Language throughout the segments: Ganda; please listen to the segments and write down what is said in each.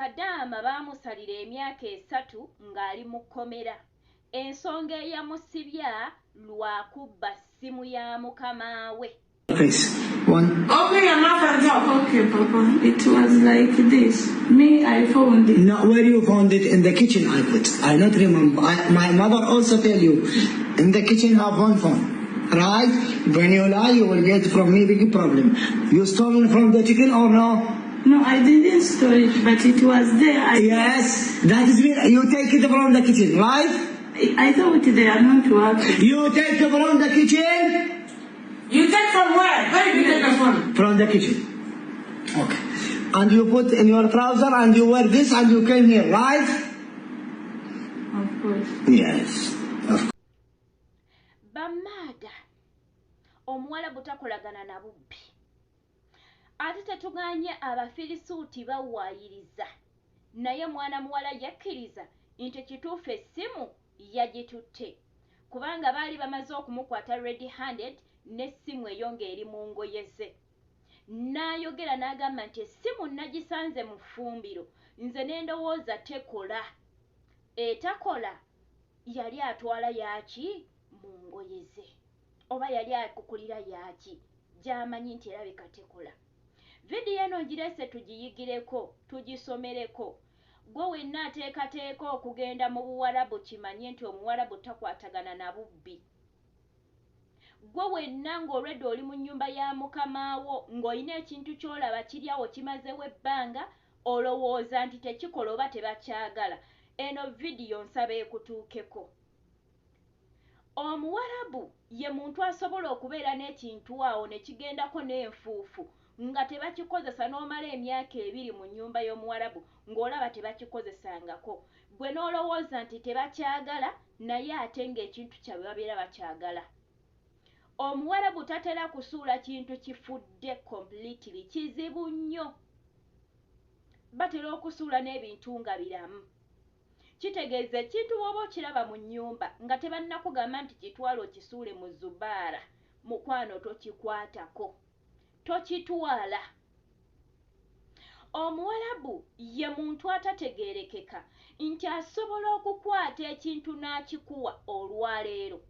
Kadaama baamusalira emyaka 3 ng'ali mu kkomera. Ensonga eyamusibya lwa kubba ssimu ya mukama we. Face. One. Open your mouth and talk. Okay, Papa. It was like this. Me, I found it. No, where you found it? In the kitchen I put. I not remember. My mother also tell you, in the kitchen have one phone. Right? When you lie, you will get from me big problem. You stolen from the chicken or no? No, I didn't steal it, but it was there. Yes, that is me. You take it from the kitchen, right? I thought they are not working. You take it from the kitchen? You take from where? Where did you take the phone? From the kitchen. Okay. And you put in your trouser and you wear this and you came here, right? Of course. Yes. Of course. Bamaada omuwalabu takolagana na bubbi. Ate tetuganye Abafirisuuti bawaayiriza. Naye mwana muwala yakkiriza nti kituufu essimu yagitutte. Kubanga baali bamaze okumukwata red handed n'essimu eyo ng'eri mu ngoye ze. N'ayogera n'agamba nti essimu nagisanze mu ffumbiro nze ne ndowooza tekola. Etakola yali atwala yaaki mu ngoye ze. Oba yali akukulira yaaki gy'amanyi nti erabika tekola. Vidiyo eno ngirese tugiyigireko, tugisomereko. Gwe wenna ateekateeka okugenda mu Buwarabu kimanye nti Omuwarabu takwatagana na bubbi. Gwe wenna ng'olwedde oli mu nnyumba ya mukamaawo ng'olina ekintu ky'olaba kiri awo kimazeewo ebbanga olowooza nti tekikola oba tebakyagala. Eno vidiyo nsaba ekutuukeko. Omuwarabu ye muntu asobola okubeera n'ekintu awo ne kigendako n'enfuufu nga tebakikozesa n'omala emyaka 2 mu nnyumba y'Omuwarabu ng'olaba tebakikozesangako. Gwe n'olowooza nti tebakyagala naye ate ng'ekintu kyabwe babeera bakyagala. Omuwarabu tatera kusuula kintu kifudde completely, kizibu nnyo. Batera okusuula n'ebintu nga biramu. Kitegeeza ekintu bw'oba okiraba mu nnyumba nga tebannakugamba nti kitwale okisuule mu zubaala, mukwano tokikwatako, tokitwala. Omuwarabu ye muntu atategeerekeka nti asobola okukwata ekintu n'akikuwa olwaleero.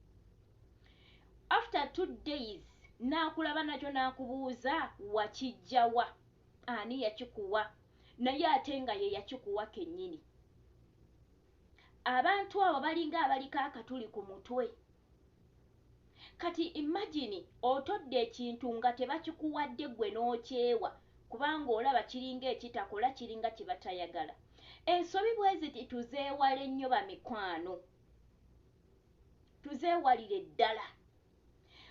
After 2 days n'akulaba nakyo n'akubuuza wakijjawa, ani yakikuwa, naye ate nga ye yakikuwa kennyini. Abantu abo balinga abaliko akatuli ku mutwe. Kati imagine otodde ekintu nga tebakikuwadde ggwe n'okyewa kubanga olaba kiringa ekitakola, kiringa kye batayagala. Ensobi bwe ziti tuzeewale nnyo bamikwano, tuzeewalire ddala.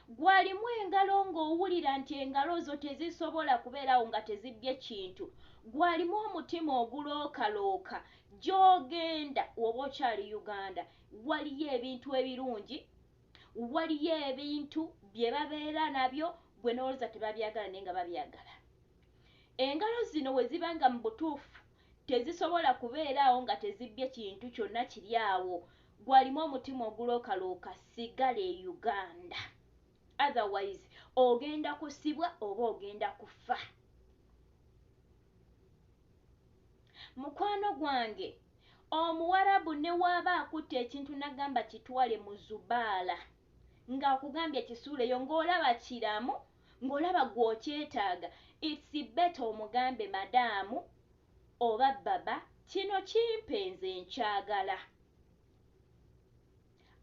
Gwalimu engalo ng'owulira nti engalo zo tezisobola kubeerawo nga tezibbye kintu. Gwalimu omutima ogulookalooka gy'ogenda oba okyali Uganda waliyo ebintu ebirungi, waliyo ebintu bye babeera nabyo gwe n'olowooza tebabyagala naye nga babyagala. Engalo zino we ziba nga mu butuufu tezisobola kubeeraawo nga tezibbye kintu kyonna kiri awo. Gwalimu omutima ogulookalooka sigala e Uganda. Otherwise ogenda kusibwa oba ogenda kufa. Mukwano gwange Omuwarabu ne waaba akutte ekintu n'agamba kitwale mu zubaala ng'akugambye kisuuleyo ng'olaba kiramu, ng'olaba gw'okyetaaga. It's better omugambe madaamu oba baba kino kimpe nze nkyagala.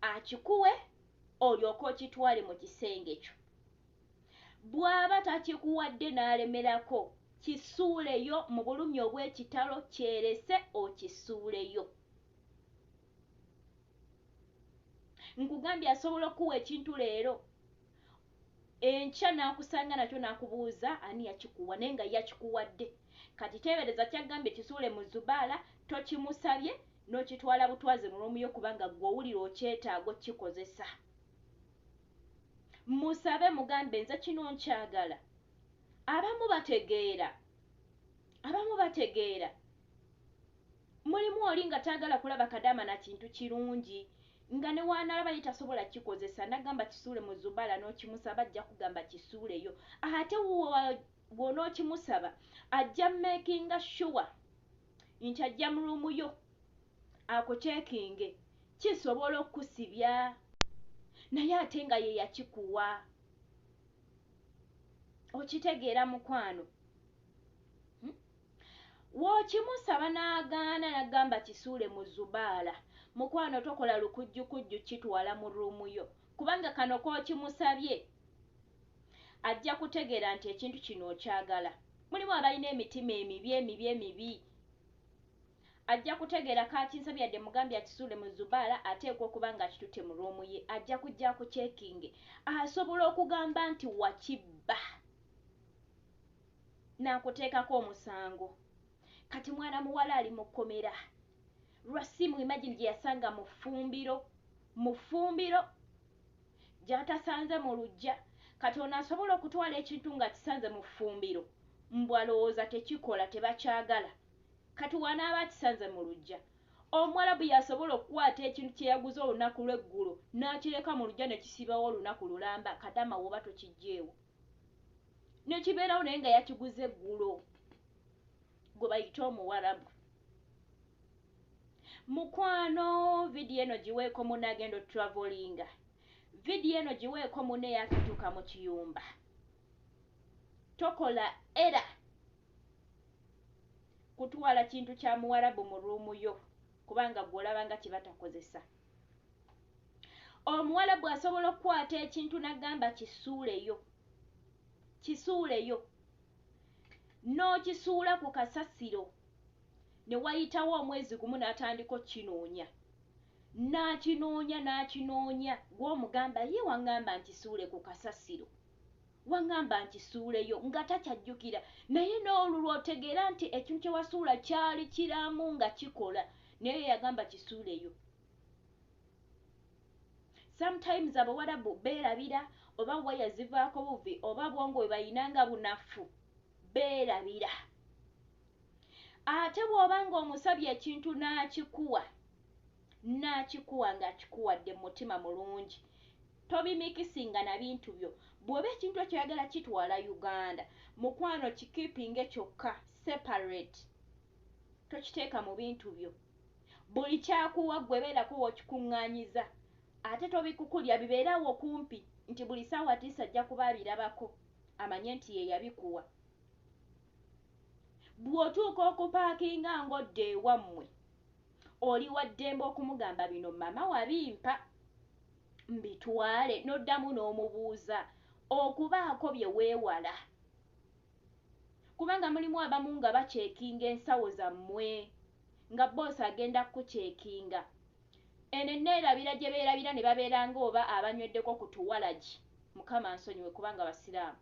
Akikuwe olyoke okitwale mu kisenge kyo. Bw'aba takikuwadde n'alemerako kisuuleyo mu bulumi obw'ekitalo, kyerese okisuuleyo. Nkugambye asobola okuwa ekintu leero enkya n'akusanga nakyo n'akubuuza ani yakikuwa naye nga yakikuwadde. Kati teebereza kyagambye kisuule mu zubaala, tokimusabye n'okitwala butwaze mu ruumu yo kubanga ggwe owulira okyetaaga okkikozesa. Musabe mugambe nze kino nkyagala. Abamu bategeera, abamu bategeera. Mulimu oli nga taagala kulaba kadaama na kintu kirungi nga ne w'anaalaba ye tasobola kikozesa n'agamba kisuule mu zubaala n'okimusaba ajja kugamba kisuuleyo. Ate bw'onookimusaba ajja makinga sure nti ajja mu ruumu yo akucekinge, kisobola okukusibya, naye ate nga ye yakikuwa. Okitegeera mukwano? W'okimusaba n'agaana n'agamba kisuule mu zubaala, mukwano tokola lukujjukujju kitwala mu ruumu yo, kubanga kano k'okimusabye ajja kutegeera nti ekintu kino okyagala. Mulimu abalina emitima emibi emibi emibi, ajja kutegeera kakinsabye yadde mugambye akisuule mu zubaala, ateekwa okuba nga akitutte mu ruumu ye, ajja kujja akucekinge. Asobola okugamba nti wakibba n'akuteekako omusango. Kati mwana muwala ali mu kkomera lwa ssimu, imagine, gye yasanga mu ffumbiro, mu ffumbiro gy'atasanze mu luggya. Kati ono asobola okutwala ekintu nga kisanze mu ffumbiro, mbw alowooza tekikola, tebakyagala. Kati wanaaba akisanze mu luggya, Omuwarabu yasobola okukwata ekintu kye yaguze olunaku lw'eggulo n'akireka mu luggya ne kisibawo olunaku lulamba, kadama woba tokiggyeewo ne kibeerawo, naye nga yakiguze eggulo. Gwe bayite Omuwarabu. Mukwano, vidiyo eno giweeko munne agenda otravelinga, vidiyo eno giweeko munne yakatuuka mu kiyumba. Tokola era kutwala kintu kya Muwarabu mu ruumu yo, kubanga gw'olaba nga kibatakozesa. Omuwarabu asobola okukwata ekintu n'agamba kisuuleyo, kisuuleyo, n'okisuula ku kasasiro, ne wayitawo omwezi gumu n'atandika okkinoonya, n'akinoonya, n'akinoonya. Gw'omugamba, ye waŋŋamba nkisuule ku kasasiro, waŋŋamba nkisuuleyo, nga takyajjukira. Naye n'olulwa otegeera nti ekintu kye wasuula kyali kiramu nga kikola, naye yagamba kisuuleyo. Sometimes Abawarabu beerabira, oba waya zivaako buvi, oba bwongo bwe bayina nga bunafu, beerabira. Ate bw'oba ng'omusabye ekintu n'akikuwa, n'akikuwa ng'akikuwadde mu mutima mulungi, tobimikisinga na bintu byo. Bw'oba ekintu ekyo oyagala kitwala Uganda, mukwano, kikeepinge kyokka separate, tokiteeka mu bintu byo. Buli kyakuwa ggwe beerako w'okikuŋŋaanyiza, ate tobikukulya, bibeerawo kumpi nti buli ssaawa tiisa ajja kuba abirabako, amanye nti ye yabikuwa. Bw'otuuka okupaakinga ng'odda ewammwe, oli wa ddembe okumugamba, bino mama wabimpa, mbitwale? N'oddamu n'omubuuza okubaako bye weewala, kubanga mulimu abamu nga bacekinga ensawo zammwe, nga boosi agenda kucekinga. Eno enneerabira gye beerabira ne babeera nga oba abanyweddeko ku tuwalagi, Mukama nsonyiwe, kubanga Basiraamu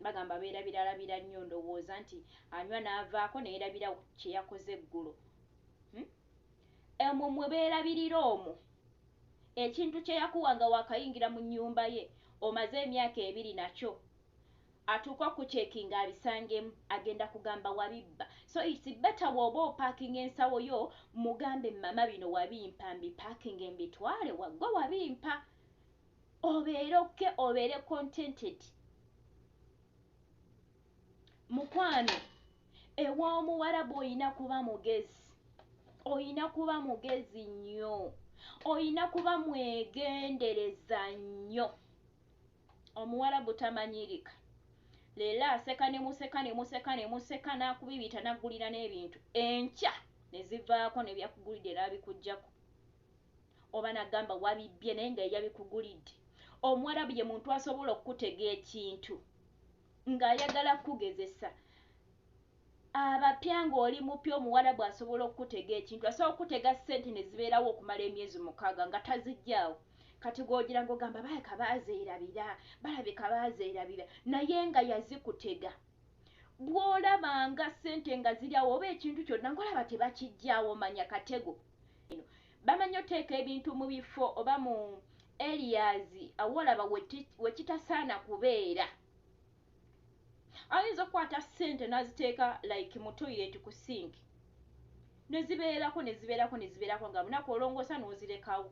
bagamba beerabiralabira nnyo. Ndowooza nti anywa n'avaako neerabira kye yakoze eggulo. Omwo mwe beerabirira omwo ekintu kye yakuwa nga wakayingira mu nnyumba ye, omaze emyaka 2 nakyo, atuuka okucekinga abisangemu, agenda kugamba wabibba. So it's better bw'oba opaakinga ensawo yo, mugambe, mama bino wabimpa, mbipaakinge mbitwale, waggwe wabimpa, obeere okay, obeere contented. Mukwano, ew'Omuwarabu oyina kuba mugezi, oyina kuba mugezi nnyo, oyina kuba mwegendereza nnyo. Omuwarabu tamanyirika. Leero aseka ne museka ne museka ne museka, n'akubibita, n'aggulira n'ebintu, enkya ne zivaako nebyakugulidde n'abikuggyako, oba nagamba wabibbye, naye nga yabikugulidde. Omuwarabu ye muntu asobola okukutega ekintu ng'ayagala kukugezesa. Abapya, ng'oli mupya, Omuwarabu asobola okukutega ekintu, asobola okukutega ssente ne zibeerawo okumala emyezi 6 nga tazijjaawo. Kati gwogira ng'ogamba balabika baazeerabira, balabika baazeerabira, naye nga yazikutega. Bw'olabanga ssente nga ziri awo oba ekintu kyonna ng'olaba tebakijjaawo, manya katego. Bamanyi oteeka ebintu mu bifo oba mu areas awolaba wekitasaana kubeera. Ayinza okukwata ssente n'aziteeka like mu toilet ku sink, ne zibeerako, ne zibeerako, ne zibeerako, nga lunaku olongoosa n'ozirekawo,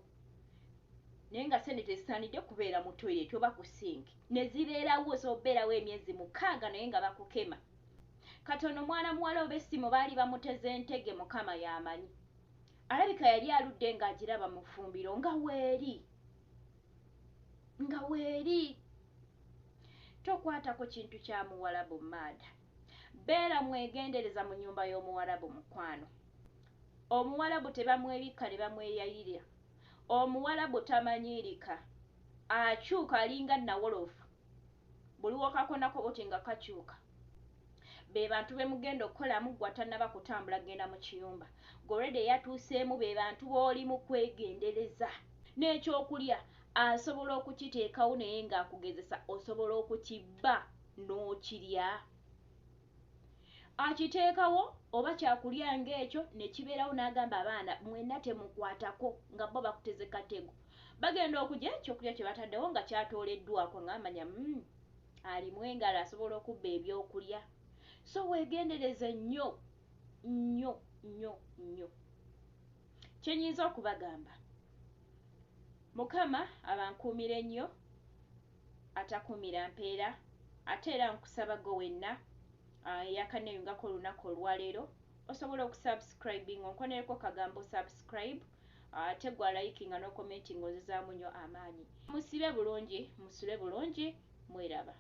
naye nga ssente tezisaanidde kubeera mu toilet oba ku sink, ne zibeerawo, sobeerawo emyezi 6, naye nga bakukema. Katono mwana muwala oba essimu baali bamuteze entege, Mukama y'amanyi. Alabika yali aludde ng'agiraba mu ffumbiro nga weeri, nga weeri. Tokwatako kintu kya muwalabu maada. Beera mwegendereza mu nnyumba y'omuwalabu mukwano. Omuwalabu tebamwebikka ne bamweyayirira. Omuwalabu tamanyiirika, akyuka alinga nawolovu, buli wokakonako oti nga kakyuka. Be bantu be mugenda okukolamu ggwe atannaba kutambula genda mu kiyumba, ggwe already eyatuuseemu, be bantu b'oli mu kwegendereza. N'ekyokulya asobola okukiteekawo naye ng'akugezesa, osobola okukibba n'okirya. Akiteekawo oba kyakulya ng'ekyo ne kibeerawo n'agamba abaana mwenna temukwatako, nga bo bakuteze katego. Bagenda okugya ekyokulya kye bataddewo nga kyatooleddwako, ng'amanya alimu engalo asobola okubba ebyokulya. So weegendereze nnyo nnyo nnyo nnyo. Kye nnyinza okubagamba, Mukama abankuumire nnyo, atakuumira mpeera. Ate era nkusaba gwe wenna eyakaneeyungako olunaku olwaleero, osobola okusubscribing, onkonereko kagambo subscribe, ate gwe alikinga n'ocommentinga, onzizaamu nnyo amaanyi. Musibe bulungi, musule bulungi, mweraba.